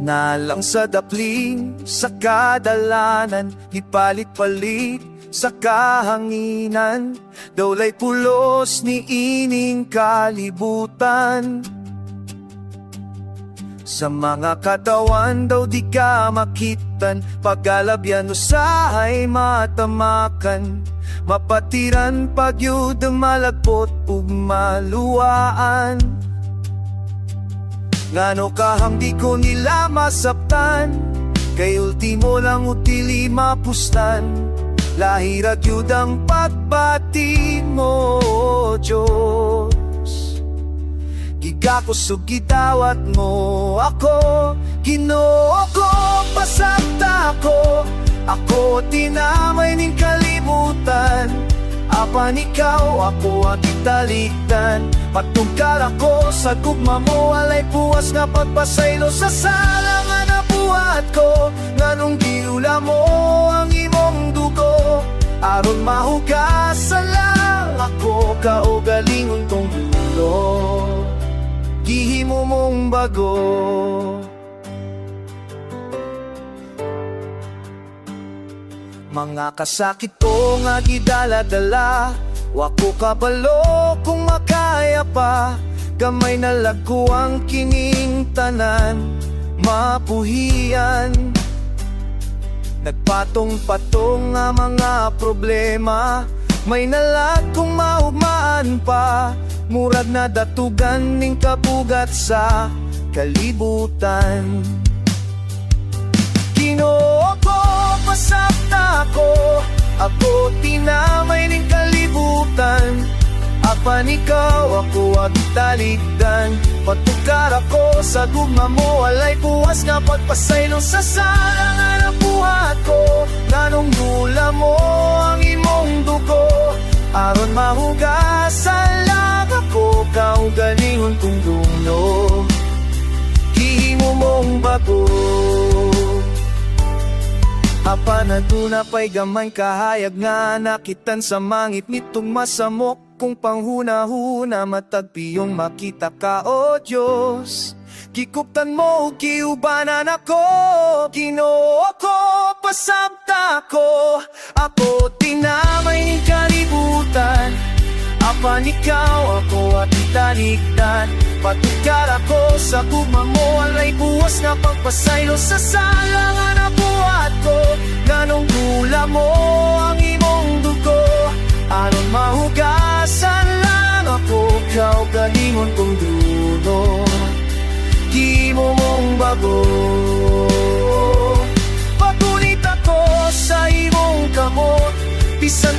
Nalang sa dapling, sa kadalanan, gipalit-palit sa kahanginan, dawlay pulos ni ining kalibutan. Sa mga katawan daw di ka makitan, pagkalabyan usahay matamakan, mapatiran pagyud malagpot ug maluwaan. Ngano kahang di ko nila masabtan, kay ultimo lang utili mapustan. Lahi ra gyud ang pagbati mo, Diyos. Gigakos ug gidawat mo ako, Ginoo ko, pasabta ko. Ako tinamay ning kalibutan, apan ikaw ako ang gitalikdan. Patugkar ako sa gugma mo, walay puwas nga pagpasaylo sa sala nga nabuhat ko. Nganong giula mo ang imong dugo, aron mahugasan lang ako, kaugalingon kong dulo, gihimo mong bago. Mga kasakit ko nga gidala-dala, wa ko kabalo kung makaya pa. Gamay na lag ko ang kining tanan mapuhian. Nagpatong-patong nga mga problema, may nalag kong maugmaan pa. Murag na datugan ning kabugat sa kalibutan. Ginoo ko, pasabta ko. Ako tinamay ning kalibutan, apan ikaw ako ang talikdan. Patukar ako sa gugma mo, walay puwas nga pagpasaylo sa sala nga nabuhat ko. Nganong giula mo ang imong dugo, aron mahugasan lang ako, kaugalingon kong dulo, gihimo mong bago. Apan aduna pa'y gamay kahayag nga nakitan sa mangit nitong masamok kong panghuna-huna, matag piyong makita ka, O Diyos, gikuptan mo ug giubanan ako. Ginoo ko, pasabta ko. Ako tinamay ning kalibutan, apan ikaw ako at italikdan. Patukar ako sa gugma mo, walay buwas nga pagpasaylo sa sala nga nabuhat ko. Nganong giula mo ang imong dugo, aron mahugasan lang ako, kaugalingon kong dulo, gihimo mong bago. Pagunit ako sa imong kamot, bisan